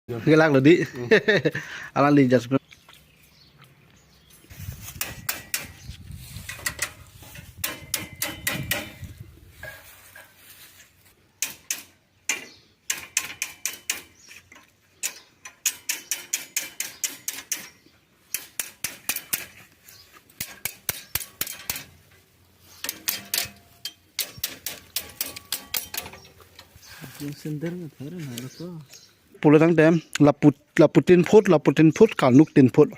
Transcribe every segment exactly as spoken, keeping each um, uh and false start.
Gelak lo di. Alangli just Yung sender nga thara na lo ko. Pulo tangte lapu, lapu tin foot, lapu tin foot, kalnuk tin foot.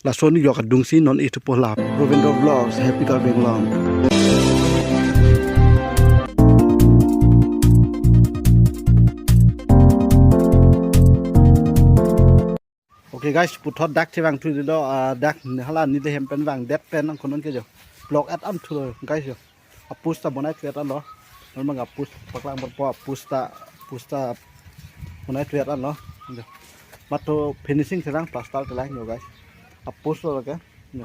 Laso ni yok adungsi non ithupo la. Ravindra Vlogs, Happy Karbi Anglong. Okay guys, puthot dak chevangthu dilo, ah, dak hala neli hem pen vangdet pen nangkonon ke jo. Block at am thulo guys jo. A post ta bonai thuet anlo. Non abang a post paklang ponpo, a post ta, post ta bonai thuet anlo. Jo. Mato finishing chelang, plaster chelang jo guys. A post lo ke. Jo.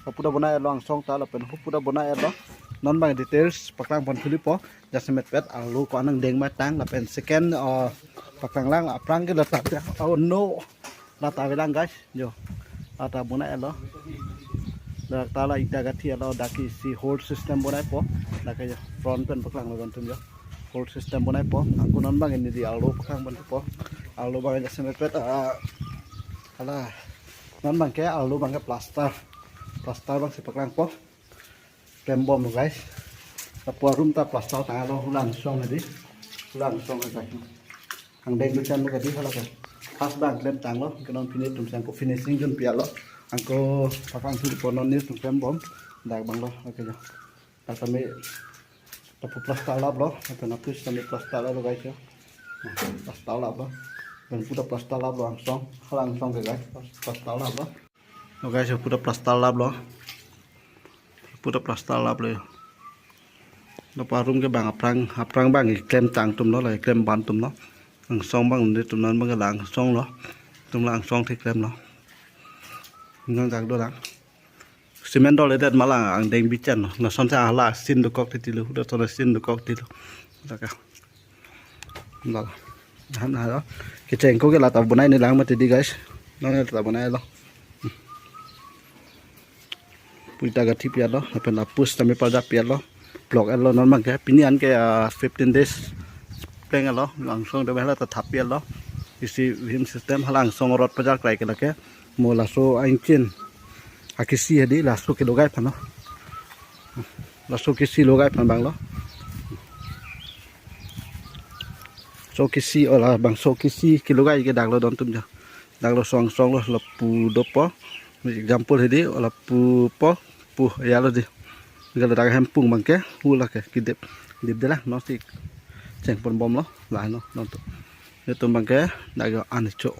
Hupu ta bonai lo, angsong ta lapen hupu ta bonai lo. Non abang details paklang ponthulipo. Jasemet pet arlo ko-an angdeng ma tang lapen second, uh, paklang lang aphrang ke lata. Oh no. Lata avelang guys, jo. Lata bonai lo. Dak ta la ita gathi lo, dak isi hold system bonaipo. Dak ke jo, front pen paklang lo tum jo. Hold system bonaipo. Angko non abang neli arlo paklang ponpo. Arlo abang jasemet pet, ah, hala. Non abang ke arlo abang ke plaster. Plaster abangsi paklangpo. Klembom guys. Lapu a room ta plaster tanglo, hula angsong di. Hula angsong guys. Angdeng dukchan lo ke di hala ke. Pas abang klem tanglo, ke non pine tum si angko finishing junpi lo. Angko paklangthupo, non neli tum klembom. Dak abang lo, okay jo. Dak tame lapu plaster lap lo, lapen a post tame plaster lap lo guys jo. Nah, plaster lap lo. Lapu ta plaster lap lo angsong, hala angsong ke guys, plaster lap lo. Lo guys, hupu ta plaster lap lo. Hupu ta plaster lap lo. Lapu a room ke abang aphrang, aphrang abang klem tang tum lo, la klem ban tum lo. Angsong abang neli tum non abang ke la angsong lo. Tum la angsong thik klem lo. Nang dak dolang. Cement dol edet ma la angdeng bichan lo. Lason ta hala sin dokok titi lo. Lason ta sin dokok titi lo. Dak ke. Dal. Han ha lo. Kecheng ko ke lata bonai ni lang mati di guys. Non lata bonai lo. Puita gathi pi lo. Lapen a post tame palja pi lo. Block lo non abang ke. Pini an ke, ah, fifteen days pleng lo. Langsong de hala ta thap pi lo. Isi vim system hala angsong rod pajar klai ke lake. Mo laso a-engine akisi hedi laso kelogai aphan lo. Laso kisi logai aphan abang lo. So kisi ola abang so kisi kelogai ke dak lo don tum jo. Dak lo angsong lo, lapu dopo. Example hedi lapu po pu ya lo di. Kalau dak hem pung abang ke hula ke kedip. Dip de la non si cheng ponbom lo la no don tum. Neli tum abang ke dak jo an cho.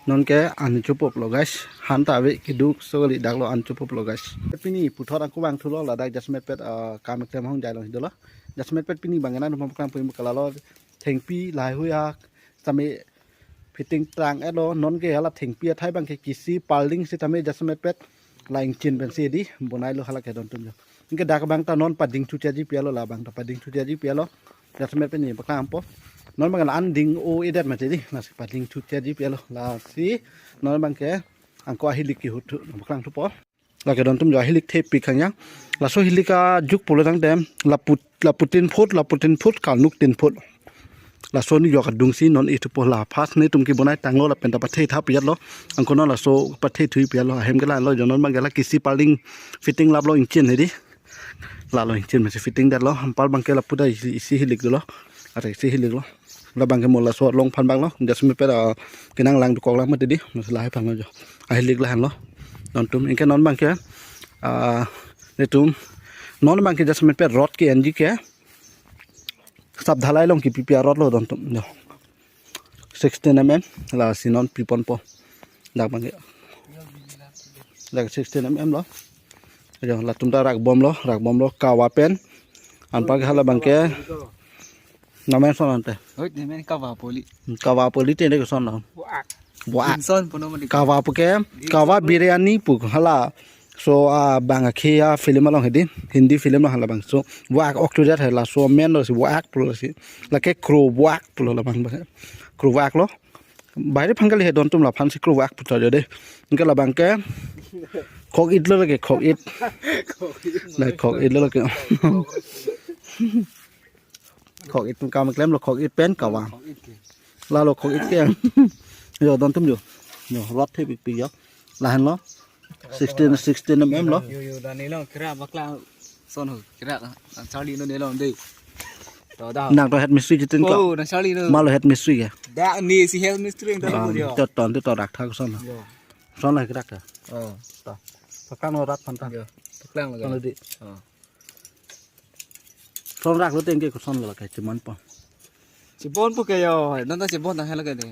Non ke an chopop lo guys. Han ta ave keduk so kali dak lo an chopop lo guys. Pini puthot angko vangthu lo ladak jasemet pet, ah, kam klem hong jai lo hidolo. Jasemet pet pini abang nang num paklang pui mukala lo. Thengpi lahai hui ak tame fitting tang et lo, non ke hala thengpi athai abang ke kisi palding si tame jasemet pet la engine pensi di bonai lo hala ke don tum jo. Anke dak abang ta non pading thu chaji pi lo, la abang ta pading thu chaji pi lo. Jasemet pen neli paklang po. Non abang la an ding o edet mati di. Lasi pading thu chaji pi lo. Lasi non abang ke angko ahilik kehut thu paklangthupo. Lake don tum jo ahilik thepik hang ya. Laso hilik ajuk pulo tangte lapu, lapu tin foot, lapu tin foot, kalnuk tin foot. Laso ni yok adungsi non ithupo la. First neli tum kebonai tanglo lapen ta pathe tha pi lo. Angko non laso pathe thui pi lo. Ahem ke la lo jo, non abang ke la kisi palding fitting lap lo engine hedi. La lo engine masi fitting det lo. Ampal abang ke lapu ta isi, isi hilik dolo. Ata isi hilik lo. La abang ke mo laso along aphan abang lo. Jasemet pet, ah, kenang lang dokok lang mati di. Masi lahai aphan lo jo. Ahilik la han lo. Don tum anke non abang ke, ah, neli tum. Non abang ke jasemet pet rod ke N G ke. Sap dhalai along kipi pi a rod lo don tum jo. Sixteen M M, lasi non pi ponpo. Dak abang ke. Dak sixteen M M lo. Jo, latum ta rakbom lo, rakbom lo, kawa pen. Anpar ke hala abang ke. Namen son ante. Hoi, namen kawa poli. Kawa poli te ne ke son lo. Buak. Buak. Inson puno mani. Kawa pu ke, kawa biryani pu hala. So, ah, abang akhei a film along hedi, Hindi film along hala abang. So, buak ok tu jat hai laso amen lo si buak pulo si. Lake kro buak pulo la abang abang. Kro buak lo. Bahari aphan kali he don atum, laphan si krovak putar jo de. Anke labang ke khok-it lo lake, khok-it. Nai khok-it lo lake. Khok-it atum kam klemlo, khok-it pen kavang. Lalo khok-it ke. Jo don atum jo. Jo rot thepikpik jo. Lahenlo. Sixteen, sixteen M M lo. Yo, yo, dan nelo kira bakla son ho, kira nang charli no nelo de. To da. Nang to head mistri chitin ko. Oh, nang charli no. Malo head mistri ke? Dak ni si head mistri yang tadi ko jo. To ton to rak thak son. Yo. Son la kira ke. Oh. To. Paklang lo rat aphan ta. Yo. Paklang lo. Paklang lo di. Oh. Son rak lo tengke koson lo ke chiman po. Chibon po ke yo, non ta chibon tang hela ke de.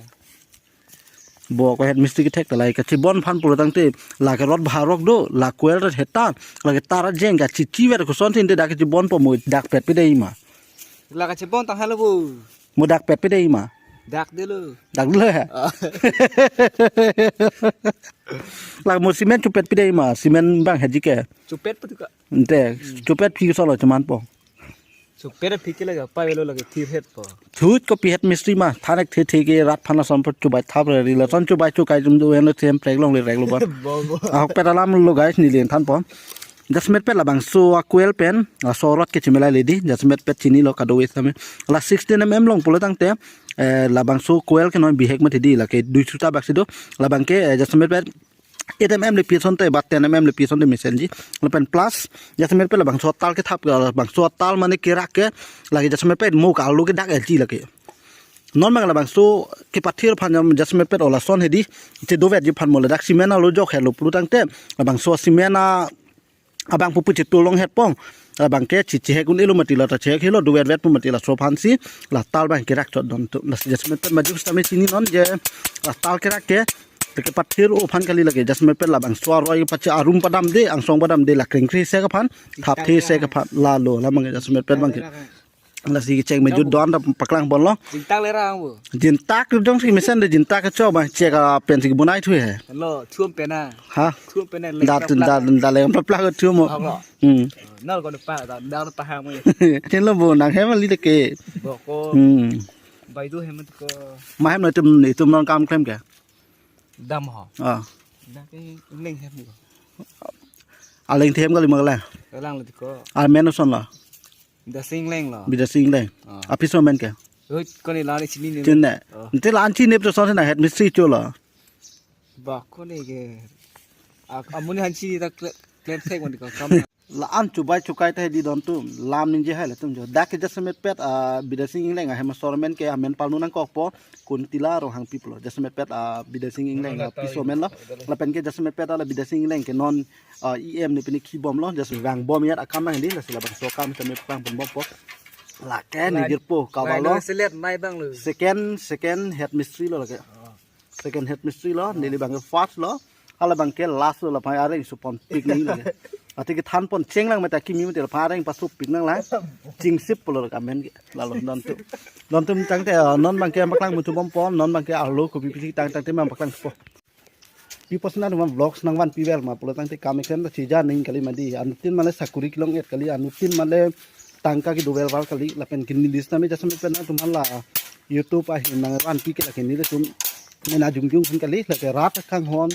Bo ko head mistri kethek ta lai ke chibon aphan pulo tangte, lake rot bharok do, la kwel ret hetan, lake tar jeng ka chichi ver koson tin de dak chibon po, mo dak pet pide ima. Lake chibon tang hela bo. Mo dak pet pide ima. Dak de lo. Dak de lo he. Ah. Lake mo cement chupet pide ima, cement bang heji ke. Chupet po tu ka. Ante, chupet phi solo chiman po. Chupet phi ke laga, pa velo lage, thir het po. Thut ko pi head mistri ma, thanek the the ke rat aphan ason po chubai thap re ri lason chubai chukai jum do heno them prek long le rek lo ba. Bo, bo. Ahok pet alam lo guys, neli than po. Jasemet pet labangso a kwel pen, laso rot ke chimela le di, jasemet pet chinilo kado we same. La sixteen M M long pulo tangte, eh, labangso kwel ke non bihek mati di, lake dui chuta bak si do, labang ke, eh, jasemet pet eight M M le pi asonte, ba ten M M le pi asonte mesenji. Lapen plus, jasemet pet labangso tal kethap, labangso tal mane kerak ke, lake jasemet pet mo ka alo ke dak elji lake. Non mang labangso kepathir aphan jam jasemet pet olason hedi, che dovet ji aphan mo ladak cement alo jok helo pulo tangte, labangso cement a abang pupu che tulong het pong. Labang ke chi chehek un elo mati la ta chehek helo dovet vet pu mati laso aphan si, la tal bang kerak chot don atum. La jasemet pet maju sitame chini non je la tal kerak ke, lake pathir o aphan kali lake jasemet pet labangso aroi pache arum padam de, angsong padam de, la krengkri se aphan, thap the se aphan, lalo, la mang jasemet pet bang ke. Lasi cheng mejut don ta paklang ponlo. Jintak le rang bo. Jintak dong si mesen de jintak ke cho ba chek a pen si bunai thu he. Lo, thum pen na. Ha? Thum pen na le. Da plak da plak. Da le plak plak thum mo. Lo. Hmm. Nal ko pa da da pa ha mo. Chen lo bo nang hem li de ke. Bo ko. Hmm. Bai do hem ko. Ma hem na tum ni tum non kam klem ke. Dam ho. Ah. Da ke leng hem ko. Aleng them kali magla. Lang le ko. Al men son la. Bidya Sing Engleng lo. Bidya Sing Engleng. Ah. Apiso men ke? Hoi, kone la ni chini ne. Chini ne. Oh. Nte la an chini ne to son na head mistri cho lo. Ba kone ke. Ak amuni han chini ta kle-, klem thek mon ko kam. La an chubai chukai ta di don atum. Lam ningje hai latum jo. Dak ke jasemet pet, ah, Bidya Sing Engleng ahem asor men ke amen palnu nangkokpo. Kuntila Ronghangpi pulo. Jasemet pet, ah, Bidya Sing Engleng, ah, piso men lo. Lapen ke jasemet pet, ah, la Bidya Sing Engleng ke non, ah, E M ne pini khi bom lo. Jasemet vang bom yat akam nang di, lasi labangso akam sitame pang pun bom po. Lake ni dir po, kavang lo. Selet nai bang lo. Second, second head mistri lo lake. Oh. Second head mistri lo, neli bang ke first lo. Hala bang ke last lo, laphai areng supon pik ni lake. Ati ke than pon cheng lang meta kimi mete laphai areng pasu pik nang lang. Ching sip pulo ka men ke. Lalo don atum. Don atum tangte, ah, non bang ke paklang mutu bom pon, non bang ke arlo kopi pisi tang tangte mang paklang po. Pi pos na teman vlogs nang van pi vel ma pulo tangte kam eklem ta chija ning kali mati. Anuttin male sakuri kelong et kali, anuttin male tangka kedo vel val kali, lapen ke neli sitame jasemet pet na teman la YouTube ahin nang van pi ke lake nelitum mena jungjung kali, lake rat kanghon,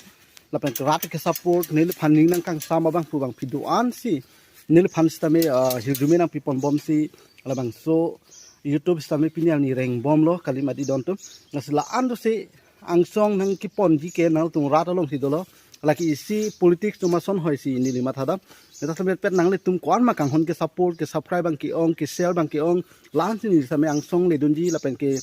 lapen rat ke support, neliphan ning nang kangsam abang pu bang phi do-an si. Neliphan sitame, ah, hirjume nangpi pon bom si, labangso YouTube sitame pini arni reng bom lo kali mati don atum. Lasi la an do si angsong nang keponji ke nangtum rat along si dolo. Lake isi politics atum ason hoi si neli matha dam. Eta sitame pet nanglitum ko-an ma kanghon ke support, ke subscribe bang ke-ong, ke share bang ke-ong. La an si neli sitame angsong ledunji lapen ke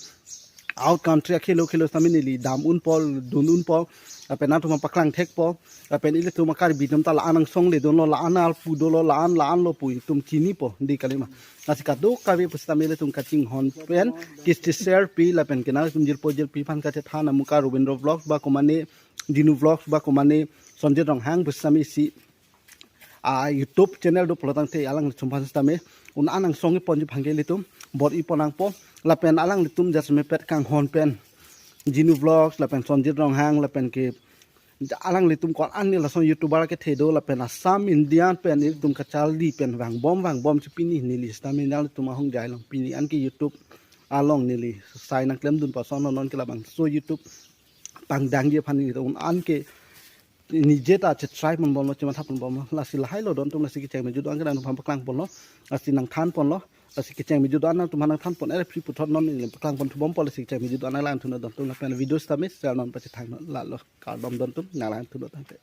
out country akhelo khelo sitame neli dam un po, dun un po. Lapen nangtum paklang thek po. Lapen ilitum a-Karbi atum ta la an angsong ledun lo, la an arpu dolo, la an, la an lo pu itum chini po, di kali ma. Lasi kadokave pusitame ilitum kachinghon pen, kisti share pi, lapen ke nangtum jirpo jirpi aphan kachethan amuka Robindro Vlogs ba komane, Dinu Vlogs ba komane, Sonjit Ronghang pusitame isi, ah, YouTube channel do pulo tangte alanglitum aphan sitame, un an angsong keponji aphan ke ilitum, bor-i pon nangpo, lapen alanglitum jasemet pet kanghon pen, Dinu Vlogs, lapen Sonjit Ronghang, lapen ke alanglitum ko-an ni lason YouTuber kethe do lapen Assam, India pen ilitum kacharli pen vang bom, vang bom si pini neli sitame nanglitum ahongjai along pini an ke YouTube along neli sai nangklem dun pason non ke labangso YouTube dang dangji aphan nelitum an ke nije ta chetry ponbomlo, chematha ponbomlo. Lasi lahai lo don atum, lasi kecheng me ju do-an ke nangtumphan paklang ponlo. Lasi nangthan ponlo. Lasi kecheng me ju do-an nangtumphan nangthan pon, ere free puthot non neli paklang pon thubompo. Lasi kecheng me ju do-an nanglang thunon don atum, lapen video sitame share non pachethang non, lalo kardom don atum, nanglang thunon tangte.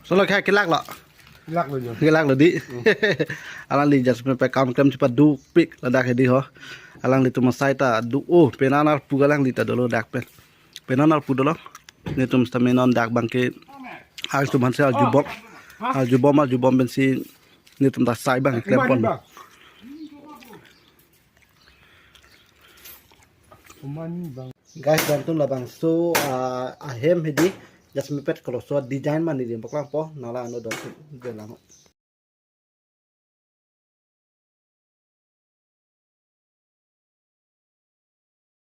Solo kha kelak lo. Kelak lo jo. Kelak lo di. Alangli just me pe kam klem chepaduk pik ladak hedi ho. Alanglitum asai ta do-o, penan arpu alangli ta dolo dak pen. Penan arpu dolo. Nelitum sitame non dak abang ke arjubom si arjubom. Arjubom, arjubom pensi nelitum ta asai abang klem pon. Guys, don atum, labangso, ah, ahem hedi, just mepet koloso design mane nelitum paklangpo, nanglang thunon don atum, je lang.